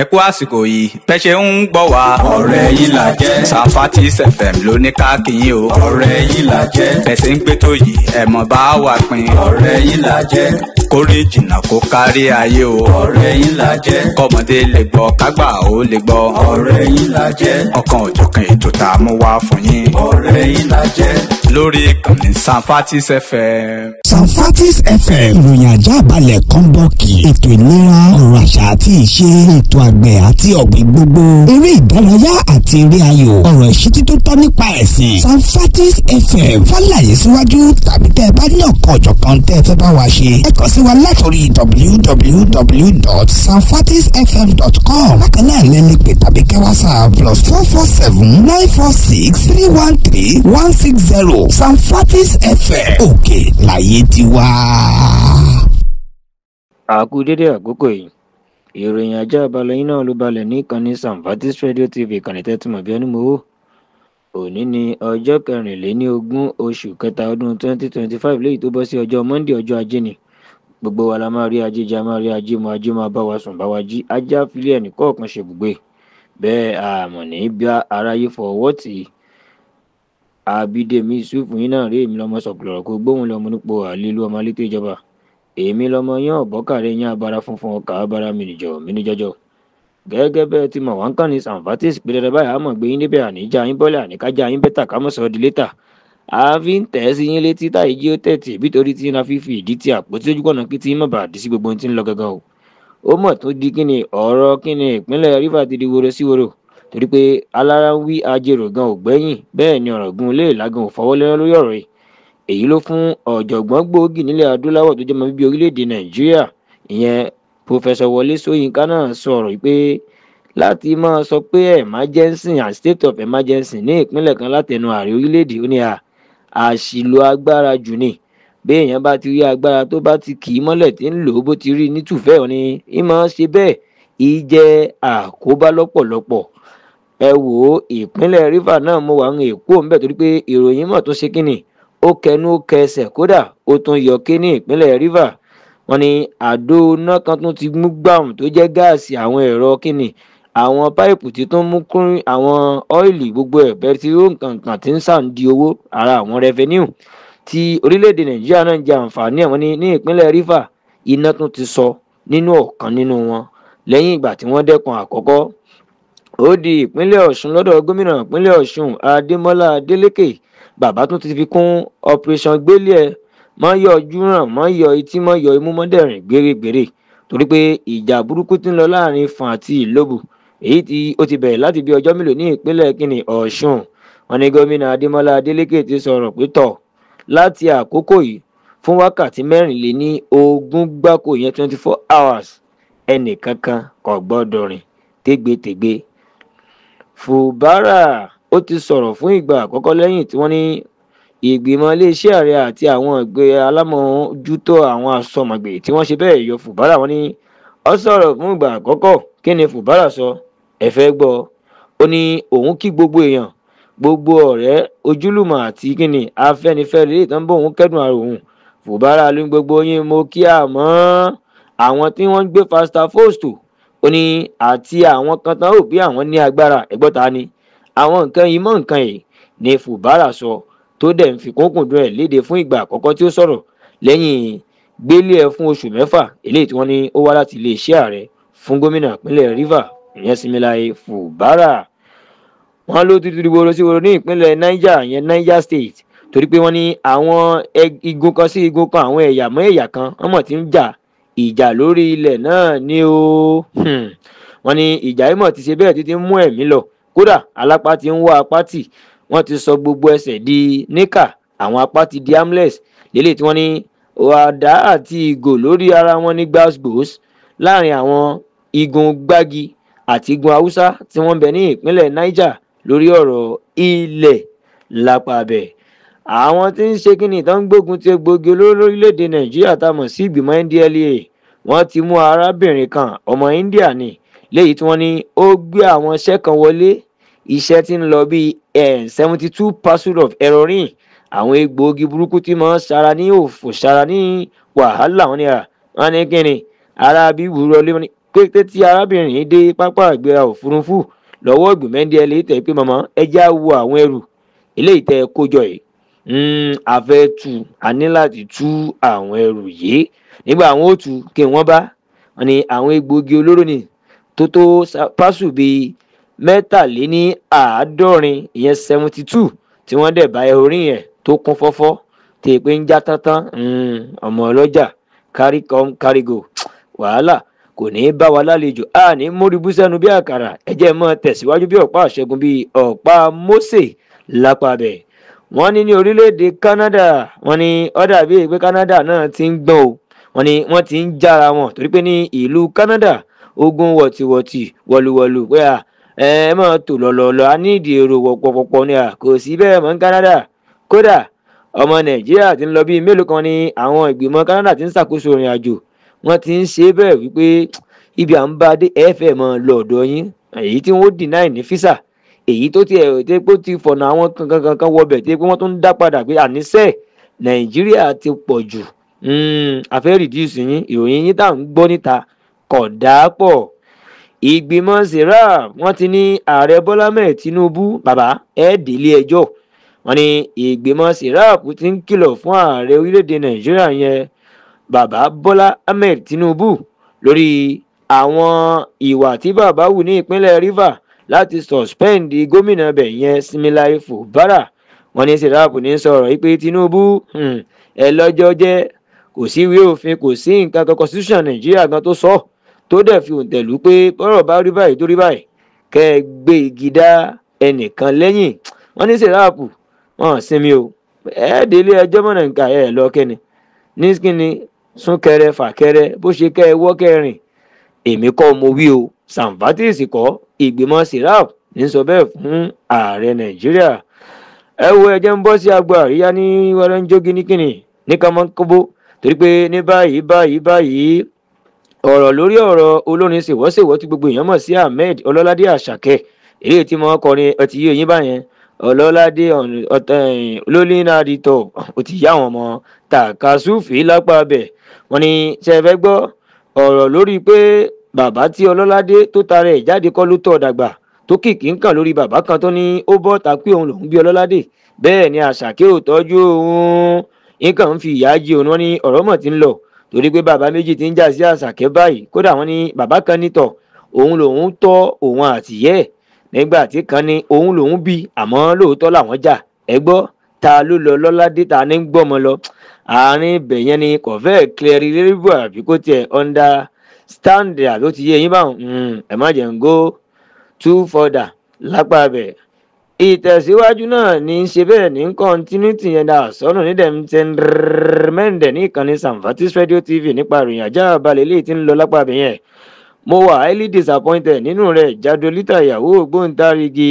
Ẹ kú àsìkò yìí bẹ́ ṣe ń gbọ́ wá. Ọ̀rẹ́ yín la jẹ́. Sanfatis FM ló ní ká kí yín o. Ọ̀rẹ́ yín la jẹ́. Bẹ́ ṣe ń gbé tó yìí ẹ mọ̀ bá wa pín. Ọ̀rẹ́ yín la jẹ́. Kórè jìnnà kó kárí ayé o. Ọ̀rẹ́ yín la jẹ́. Kọ́mọdé lè gbọ́ kágbà ó lè gbọ́. Ọ̀rẹ́ yín la jẹ́. Ọ̀kan òjọ̀kan ètò tá a mú wá fún yín. Ọ̀rẹ́ yín la jẹ́. Lórí ìkànnì Sanfatis FM. Sanfatis FM, ìròyìn ajá balẹ̀ kọ́ńbọ́ọ̀kì, ètò ìlera, ọ̀rọ̀ àṣà àti ìṣe, ètò àgbẹ̀ àti ọ̀gbìn gbogbo, eré ìdárayá àti eré ayò, ọ̀rọ̀ ìṣítí tó tọ́ nípa ẹ̀sìn. Sanfatis FM fàlàyé síwájú tàbí tẹ́ ẹ bá ní ọ̀kan ọ̀jọ̀kan tẹ́ ẹ fẹ́ bá wa ṣe, ẹ kàn sí wa látòrí www.sanfatisfm.com. Bákan náà lẹ lè pè tàbí kẹ́ WhatsApp +447 946 313 160. Sanfatis FM, òkè láyé tiwa. Àkú dédé àkókò yìí. Ìròyìn ajá balẹ̀ yín náà ló balẹ̀ ní ìkànnì Sanfatis Radio TV, ìkànnì tẹ́tí mọ̀ bí ẹni mowó. Òní ní ọjọ́ 24 oṣù kẹta ọdún 2025, léyìí tó bọ́ sí ọjọ́ Monday, ọjọ́ ajé ni. Gbogbo wa la máa rí ajé jẹ, a máa rí ajé mu, ajé máa bá wa sùn, bá wa jí, ajé àfilẹ̀ ẹnì kọ̀ọ̀kan ṣèbùgbé bẹ́ẹ̀. Àmọ̀ ní bí aráyé fọwọ́ tì í. Àbídèmí Yusuf yín náà rí. Èmi lọmọ sọ̀kùlọ̀rọ̀ kó gbóhùn lọmọ nípò àlelu ọmọ alétò ìjọba. Èmi lọmọ yán ọ̀bọ́kàrẹ́ yán abara funfun ọkà abara mìnìjọ mìnìjọjọ. Gẹ́gẹ́ bẹ́ẹ̀ tí mọ̀ wá ń kàn ní Sanfatis pé dandan báyìí, àmọ̀ gbé yín débẹ̀, àníjà yín bọ́lẹ̀, àníkájà yín bẹ́tà ká mọ̀ sọ di létà. A fi ń tẹ̀ sí yín létí táyì jí ó tẹ̀tì bí torí tí iná fífi ìdí tí àpótí ojúkọ̀nà kí tí yín mọ̀ bá dí sí gbogbo ohun tí ń lọ gangan o. Ó mọ̀ tó di kíni ọ̀rọ̀ kíni ìpínlẹ̀ Rivers ti di woro sí woro, torí pé alára ń wí, ajérò gan ò gbẹ́yìn, bẹ́ẹ̀ ni ọ̀rọ̀gùn lè lágan ò fọwọ́ lẹ́rán lórí ọ̀rọ̀ yìí. Èyí ló fún ọ̀jọ̀gbọ́n gbòógì nílẹ̀ adúláwọ̀ tó jẹ́ ọmọ bíbí orílẹ̀-èdè Nàìjíríà, ìyẹn Professor Wọlé Ṣóyínká náà, sọ̀rọ̀ pé láti máa sọ pé emergency and state of emergency ní ìpínlẹ̀ kan látẹnu ààrẹ orílẹ̀-èdè, ó ní àṣìlò agbára jù ni. Bí èèyàn bá ti rí agbára tó bá ti kì í mọ́lẹ̀ tí ń lò ó bó ti rí nítùfẹ́, ò ní í máa ṣe bẹ́ẹ̀, ìjẹ́ àkóbá lọ́pọ̀lọpọ̀. Ẹ wò ó, ìpínlẹ̀ Rivers náà mo wà ń èkó ń bẹ̀, torí pé ìròyìn mọ̀ tó ṣe kínni, ó kẹnu ó kẹsẹ̀, kódà ó tún yọ ké ní ìpínlẹ̀ Rivers. Wọ́n ní àdó iná kan tún ti mú gbàmù tó jẹ́ gáàsì, àwọn ẹ̀rọ kínni, àwọn páìpù tí tún mú kún àwọn ọ́ìlì, gbogbo ẹ̀ bẹtiró nǹkan tí ń sàn di owó ara àwọn revenue tí orílẹ̀-èdè Nàìjíríà náà ń jẹ àǹfààní àwọn ní ìpínlẹ̀ Rivers. Iná tún ti sọ nínú ọ̀kan nínú wọn lẹ́yìn ìgbà tí wọ́n dẹ́kun àkọ́kọ́. Ó di ìpínlẹ̀ Ọ̀ṣun lọ́dọ̀ gómìnà ìpínlẹ̀ Ọ̀ṣun, Adémọ́lá Adélékè. Bàbá tún ti fi kún operation gbélé ẹ mọ́ yọ ojú ràn, mọ́ yọ etí, mọ́ yọ imú, mọ́ dẹ̀rìn gbèrègbèrè, torí pé ìjà burúkú ti ń lọ láàrin Ifọ̀n àti Ìlóbù, èyí tí ó ti bẹ̀rẹ̀ láti bí ọjọ́ mélòó ní ìpínlẹ̀ kínní Ọ̀ṣun. Wọn ní gómìnà Adémọ́lá Adélékè ti sọ̀rọ̀ pé tọ̀, láti àkókò yìí fún wákàtí 24 gbáko, ìyẹn 24 hours, ẹnìkankan kò gbọ́dọ̀ rìn tégbètégbè. Fubara ó ti sọ̀rọ̀ fún ìgbà àkọ́kọ́ lẹ́yìn tí wọ́n ní ìgbìmọ̀ iléeṣẹ́ ààrẹ àti àwọn ìgbé alámòójútó àwọn asọmọgbè tí wọ́n ṣe bẹ́ẹ̀ yọ Fubara. Wọ́n ní ó sọ̀rọ̀ fún ìgbà àkọ́kọ́. Kí ni Fubara sọ? Ẹ fẹ́ gbọ́? Ó ní òun kí gbogbo èèyàn, gbogbo ọ̀rẹ́, ojúlùmọ̀ àti kíni Afẹ́nifẹ́re lè tán bó òun kẹ́dùn ara òun. Fubara ló ń gbogbo yín mo kí, àmọ́ àwọn tí wọ́n ń gbé faster post, ó ní àti àwọn kan tán rò pé àwọn ní agbára ẹgbọ́ta ni àwọn nǹkan yìí mọ́ nǹkan yìí ni Fubara sọ, tó dẹ̀ ń fi kúnkùndùn ẹ̀ léde fún ìgbà àkọ́kọ́ tí ó sọ̀rọ̀ lẹ́yìn gbélé ẹ̀ fún oṣù 6, eléyìí tí wọ́n ní ó wá láti iléeṣẹ́ ààrẹ fún gómìnà ìpínlẹ̀ Rivers, ìyẹn Siminalayi Fubara. Wọ́n ló ti woro sí woro ní ìpínlẹ̀ Niger, ìyẹn Niger State, torí pé wọ́n ní àwọn igun kan sí igun kan, àwọn ẹ̀yà mọ́ ẹ̀yà kan, wọ́n mọ̀ tí ń jà ìjà lórí ilẹ̀ náà ni ó. Wọ́n ní ìjà yìí mọ̀ ti ṣe bẹ́ẹ̀ títí mú ẹ̀mí lọ, kódà alápá ti ń wá apá tì, wọ́n ti sọ gbogbo ẹsẹ̀ di níkà, àwọn apá ti di armless lélẹ̀, tí wọ́n ní àdá àti ìgò lórí ara wọn ní gbàgbós láàrin àwọn igun Gbági àti igun Haúsá tí wọ́n ń bẹ ní ìpínlẹ̀ Niger lórí ọ̀rọ̀ ilẹ̀ lápàbẹ̀. Àwọn tí ń ṣe kíni tó ń gbógun ti egbòogi olóró lórílẹ̀‐èdè Nàìjíríà tá a mọ̀ sí ìgbìmọ̀ NDLEA, wọ́n ti mú arábìnrin kan, ọmọ India ni, léyìí tí wọ́n ní ó gbé àwọn iṣẹ́ kan wọlé, iṣẹ́ tí ń lọ bíi 72 parcel of heroin, àwọn egbòogi burúkú tí máa ń ṣara ní òfò, ṣara ní wàhálà. Wọn ni à wọ́n ní kíni ara bí wúrọ̀ lé wọn ní. Kété tí arábìnrin yìí dé pápá ìgbéra òfurufú lọ́wọ́ ìgbìmọ̀ NDLEA tẹ̀ pé màmá ẹ já wo àwọn ẹrù eléyìí tẹ́ ẹ kó jọ yìí, a fẹ́ tú, a ní láti tú àwọn ẹrù yìí. Nígbà àwọn ó tú kí wọ́n bá wọn ní àwọn egbòogi olóró ni tó tó pásù bíi 73, ìyẹn 72, tí wọ́n dẹ̀ bá orin yẹn tó kún fọ́fọ́ tí èpè ń já tántán. Ọmọ ọlọ́jà carry come carry go, wàhálà kò ní í bá wa lálejò, a ní móríbú sẹ́nu bí àkàrà. Ẹ̀jẹ̀ mọ́ tẹ̀síwájú bí ọ̀pá àṣẹgun bí ọ̀pá Mósè lápá bẹ̀. Wọ́n ní ní orílẹ̀-èdè Canada, wọ́n ní ó dàbí pé Canada náà ti ń gbọ́n o. Wọ́n ní wọ́n ti ń jára wọn torí pé ní ìlú Canada ogun wọ̀tìwọ̀tì wọ̀lùwọ̀lù pé à ẹ máa tò lọ̀lọ̀lọ̀, a ní ìdí èrò wọ̀pọ̀pọ̀pọ̀ ni à kò sí bẹ́ẹ̀ mọ́ ní Canada. Kódà ọmọ Nàìjíríà ti ń lọ bíi mélòó kan ní àwọn ìgbìmọ̀ Canada ti ń ṣàkóso ìrìn àjò, wọ́n ti ń ṣe bẹ́ẹ̀ wípé ibi à ń bá dé ẹ fẹ́ mọ́ lọ ọ̀dọ̀ yín, èyí tí wọ́n deny ní físà, èyí tó ti ẹ̀ tẹ́ pé ó ti fọ̀nà àwọn kankan kan wọbẹ̀ tí pé wọ́n tún ń dá padà pé àníṣe Nàìjíríà ti pọ̀ jù, a fẹ́ reduce yín, ìròyìn yín tá à ń gbọ́ níta kò dáa pọ̀. Ìgbìmọ̀ SERAP wọ́n ti ní ààrẹ Bọ́lá Ahmed Tinubu bàbá ẹ̀ délé ẹjọ́. Wọ́n ní ìgbìmọ̀ SERAP ti ń kìlọ̀ fún ààrẹ orílẹ̀-èdè Nàìjíríà yẹn bàbá Bọ́lá Ahmed Tinubu lórí àwọn ìwà tí bàbá wù ní ìpínlẹ̀ Rivers láti suspend gómìnà bẹ̀ yẹn Similaye Fubara. Wọ́n ní SERAP ní sọ̀rọ̀ yìí pé Tinubu ẹ lọ́jọ́ jẹ́, kò sí ìwé òfin, kò sí nǹkan kan constitution Nàìjíríà gan tó sọ tó dẹ̀ fi òǹtẹ̀lú pé bọ́rọ̀ bá rí báyìí tó rí báyìí kẹ́ ẹ gbé igi dá ẹnìkan lẹ́yìn. Wọ́n ní SERAP wọ́n sinmi o, ẹ délé ẹjọ́ mọ̀nà nǹkan ẹ lọ kẹ́ni ní kíni súnkẹrẹ fàkẹrẹ bó ṣe kẹ́ ẹ wọ́ kẹrin. Èmi kọ́ mo wí o, Samfatis kọ́, ìgbìmọ̀ SERAP ní sọ bẹ́ẹ̀ fún ààrẹ Nàìjíríà. Ẹ wo ẹjẹ́ ń bọ́ sí agbo àríyá ní wẹ́rẹ́ ń jógi ní kíni ní kánmọ́kóbó torí pé ní báyìí báyìí báyìí ọ̀rọ̀ lórí ọ̀rọ̀ olórin ṣèwọ́ṣèwọ́ tí gbogbo èèyàn mọ̀ sí Ahmed Ọlọ́ládé Àṣàkẹ́, èyí tí wọ́n kọrin ọtí yé yín báyẹn, Ọlọ́ládé olólìnàdìtọ̀ ó ti yá àwọn ọmọ tàkasúfì lápá bẹ̀. Wọ́n ní ṣe fẹ́ gbọ́ ọ̀rọ̀ lórí pé bàbá tí Ọlọ́ládé tó tara ẹ̀ jáde kọ́ ló tọ́ dàgbà tó kìkì ń kàn lórí bàbá kan tó ní ó bọ́ ta pé òun lòún bí Ọlọ́ládé, bẹ́ẹ̀ ni Àṣàkẹ́ ò tọ́jú òun, nǹkan ń fi ìyà jẹ òun. Wọ́n ní ọ̀rọ̀ mọ̀ ti ń lọ torí pé bàbá méjì ti ń jà sí Àṣàkẹ́ báyìí. Kódà wọ́n ní bàbá kan nítọ̀ òun lòún tọ́ òun àtìyẹ́ ẹ̀, nígbà tí kan ní òun lòún bí, àmọ́ lóòótọ́ làwọn jà. Ẹ gbọ́ ta ló lọ Lọ́ládé, ta ní gbọ́mọ lọ àárín ibẹ̀ yẹn ni kò fẹ́ clear rébù àbí kó tiẹ̀ understand àbí ó ti yé yín báwọn. Ẹ má jẹ́ ń go too further lápá bẹ̀. Ìtẹ̀síwájú náà ní í ṣe bẹ́ẹ̀ ní continuity yẹn dà sọ́nù ní dẹ̀mtẹ́ndẹ̀mẹ́ndẹ̀ ní ìkànnì Samfatis Radio TV nípa ìròyìn ajá balẹ̀ eléyìí tí ń lọ lápá bẹ̀ yẹn. Mo wà highly disappointed nínú rẹ̀. Jadolita ìyàwó ògbóǹtarìgì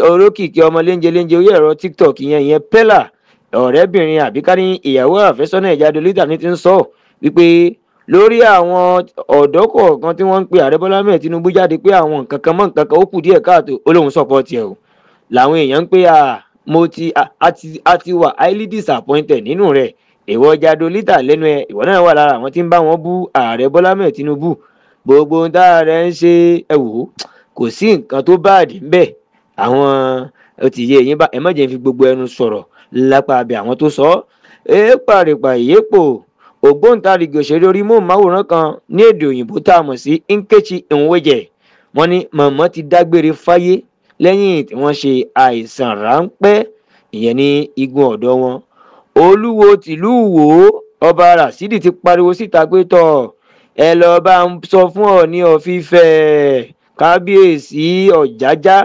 olókìkí ọmọ léńjẹ léńjẹ orí ẹ̀rọ TikTok yẹn ìyẹn Pella, ọ̀rẹ́bìnrin àbíká ní ìyàwó àfẹ́sọ́nà Jadolita ní ti ń sọ wípé lórí àwọn ọ̀dọ́ kọ̀ọ̀kan tí wọ́n ń pe ààrẹ Bọ́lá Ahmed Tinubu jáde pé àwọn nǹkan kan mọ́ nǹkan kan ó kù díẹ̀ káàtó, ó lóun support ẹ̀ o. Làwọn èèyàn ń pè à mo ti a ti wà highly disappointed nínú rẹ̀. Ìwọ Jadolita lẹ́nu ẹ̀, ìwọ náà wà lára àwọn tí ń bá wọn bú ààrẹ Bọ́lá Ahmed Tinubu. Gbogbo ohun tá a rẹ̀ ń ṣe ẹ wò ó, kò sí nǹkan tó báàdì ń bẹ̀. Àwọn ó ti yé eyín bá ẹ má jẹ́ fi gbogbo ẹnu sọ̀rọ̀ lápá abẹ àwọn tó sọ ọ́. Ẹ pàrìpà ìyépò ògbóǹtarìgì òṣèré orí móhùnmáwòrán kan ní èdè òyìnbó tá a mọ̀ sí Nkechi Nweje, wọ́n ní mọ̀mọ́ ti dágbére fáyé lẹ́yìn tí wọ́n ṣe àìsàn ráńpẹ́ ìyẹn ní igun ọ̀dọ̀ wọn. Olúwo tìlú Ìwó ọba Rasidi ti pariwo síta pé tọ̀ ẹ lọ bá ń sọ fún Ọọ̀ni ọ̀fífẹ́ kábíyèsí Ọ̀jájá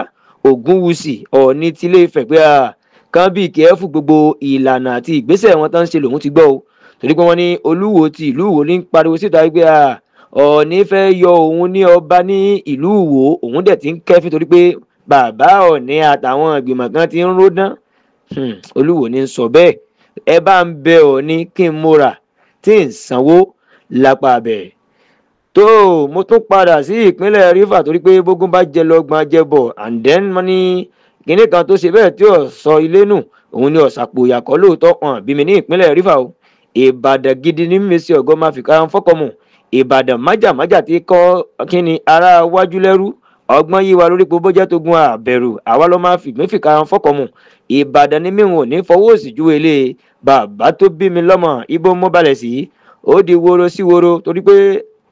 Ògúnwùsì Ọọ̀ni tilé Ifẹ̀ pé à kán bí kẹ́ẹ́fù gbogbo ìlànà àti ìgbésẹ̀ wọn tán ń ṣe lòun ti gbọ́ o, torí pé wọ́n ní Olúwo ti ìlú Ìwó ní pariwo síta wípé à Ọọ̀ni fẹ́ yọ òun ní ọba ní ìlú Ìwó, òun dẹ̀ ti ń kẹ́fín torí pé bàbá Ọọ̀ni àtàwọn ìgbìmọ̀ kan ti ń ródán. Olúwo ní sọ bẹ́ẹ̀, ẹ bá ń bẹ Ọọ̀ni kí n múra tí ń sanwó lápá abẹ. Tó mo tún padà sí ìpínlẹ̀ Rivers torí pé bógún bá jẹ lọ́gbọ̀n jẹ bọ̀, and then wọ́n ní kinní kan tó ṣe bẹ́ẹ̀ tí ò sọ ilé nù òun ni ọ̀sàpò ìyàkọ́ lóòótọ́ hàn bí mi ní ìpínlẹ̀ Rivers o. Ìbàdàn gidi ní mímísí ọ̀gọ́ máa fi kára fọ́kọ̀ mu Ìbàdàn májàmájà ti kọ́ kíni ará wájú lẹ́rú ọgbọ́n yíwa lórí pé bójá tó gun àbẹ̀rù àwa ló máa fìgbín fìkà fọ́kọ̀ mu. Ìbàdàn ni mí ò ní fọwọ́ òsì ju ilé bàbá tó bí mi lọ́mọ ibo mọ́ balẹ̀ sí ó di woro sí woro torí pé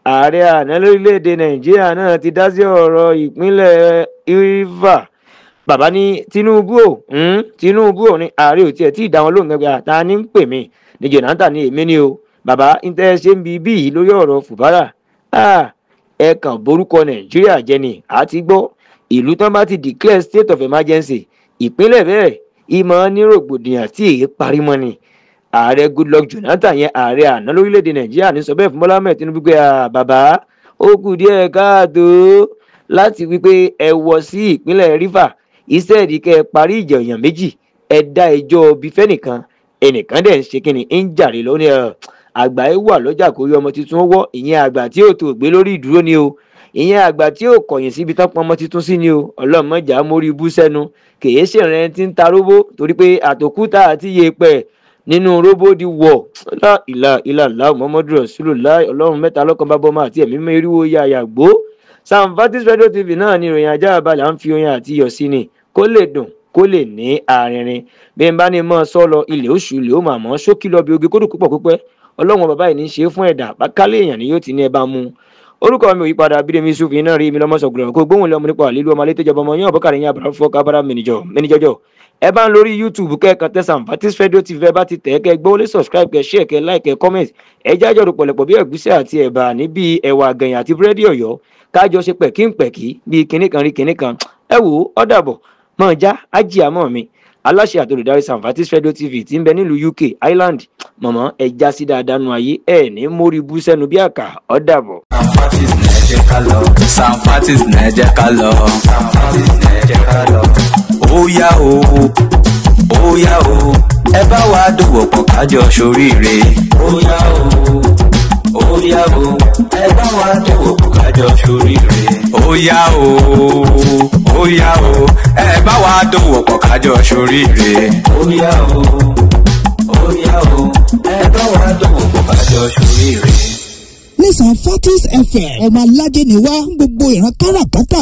ààrẹ àná lórílẹ̀‐èdè Nàìjíríà náà ti dá sí ọ̀rọ̀ ìpínlẹ̀ Rivers. Bàbá ní Tinubu ò Tinubu ò ní ààrẹ ò tiẹ̀ tí ì dá wọn lóhùn gẹ́gẹ́ ta ni ń pè mí ní Jonathan ní èmi ni o bàbá ń tẹ́ ṣe ń bi bí yìí lórí ọ̀rọ̀ Fubara ẹ kàn borúkọ Nàìjíríà jẹ́ ni àti gbọ́ ìlú tán bá ti declare state of emergency ìpínlẹ̀ bẹ́ẹ̀ ìmọ̀ ní rògbòdìyàn tí èyí parí mọ́ ni. Ààrẹ Goodluck Jonathan yẹn ààrẹ àná lórílẹ̀‐èdè Nàìjíríà ní sọ bẹ́ẹ̀ fún Bọ́lá Ahmed Tinubu pé bàbá ó kù díẹ̀ káàtó láti wípé ẹ wọ sí ìpínlẹ̀ Rivers instead kẹ́ ẹ parí ìjà èèyàn méjì ẹ dá ẹjọ́ bí fẹ́nìkan ẹnìkan dẹ̀ ń ṣe kínni ń jàre lónìí ẹ̀ àgbà ẹ wà lọ́jà kó rí ọmọ tuntun wọ́ ìyẹn àgbà tí ò tó gbé lórí ìdúró ni o ìyẹn àgbà tí ò kọ̀yìn síbi tán pọn ọmọ tuntun sí ni o ọlọ́mọjà mórí ibú sẹ́nu kèé ṣèrìn tí ń ta róbó torí pé àtòkúta àti yèèpẹ̀ nínú róbó di wọ̀ ìlà ìlà ìlà Muhammadu Rasulullah ọlọ́run mẹ́ta lọ́kan bá bọ́ máa àti ẹ̀mí mẹ́rìnwó ya àyàgbó. Samfatis Radio TV náà ni ìròyìn ajá balẹ̀ à ń fi oyin àti iyọ̀ sí ni kó lè dùn kó lè ní arìnrìn bí n bá ní mọ́ sọ́ lọ ilé oṣù ilé ó mà mọ́ ṣókí lọ bí oge kódù púpọ̀ pípẹ́ ọlọ́run bàbá yìí ní í ṣe fún ẹ̀dá bákálẹ̀ èèyàn ni yóò ti ní ẹ bá mú. Orúkọ mi ò yípadà Bídèmí Yusuf iná rí mi lọ́mọ sọ̀gbọ̀n kó gbóhùn lọ́mọ nípa àlílú ọmọ alẹ́ tó jọba ọmọ yín ọ̀bọ̀kàrẹ̀ yín àbúrò fọ́ kábàrà mẹ́nìjọ́jọ́. Ẹ bá ń lórí YouTube kẹ́ẹ̀kan tẹ Samfatis Radio TV ẹ bá ti tẹ̀ kẹ́ gbọ́ lé subscribe kẹ́ share kẹ́ like kẹ́ comment ẹ jájọ́ rò pọ̀lẹ̀pọ̀ bí ẹ̀gúsí àti ẹ̀bà níbi ẹ̀wà àgànyìn àti búrẹ́dì Ọ̀yọ́ kájọ ṣe pẹ̀kínpẹ̀kí bíi kinní kan rí kinní kan ẹ wò ó ọ̀dàbọ̀ mọ̀ já ájì àmọ́ mi aláṣẹ àti olùdarí Samfatis Radio TV tí ń bẹ nílùú UK Ireland mọ̀mọ́ ẹ já sí dáadáa nu ayé ẹ ní mórí bú sẹ́nu bí àkà ọ̀dàbọ̀. Samfatis ní ẹ jẹ́ ká lọ. Samfatis ní ẹ jẹ́ ká lọ. Samfatis ní ẹ jẹ́ ká lọ. Ó yá o, ó yá o, ẹ bá wa dòwò pọ̀ kájọ ṣoríire. Ó yá o, ó yá o, ẹ bá wa dòwò pọ̀ kájọ ṣoríire. Ó yá o, ó yá o, ẹ bá wa dòwò pọ̀ kájọ ṣoríire. Ó yá o, ó yá o, ẹ bá wa dòwò pọ̀ kájọ ṣoríire. Ní Samfatis FM ọmọ aládé ni wá gbogbo ìran káràkátà.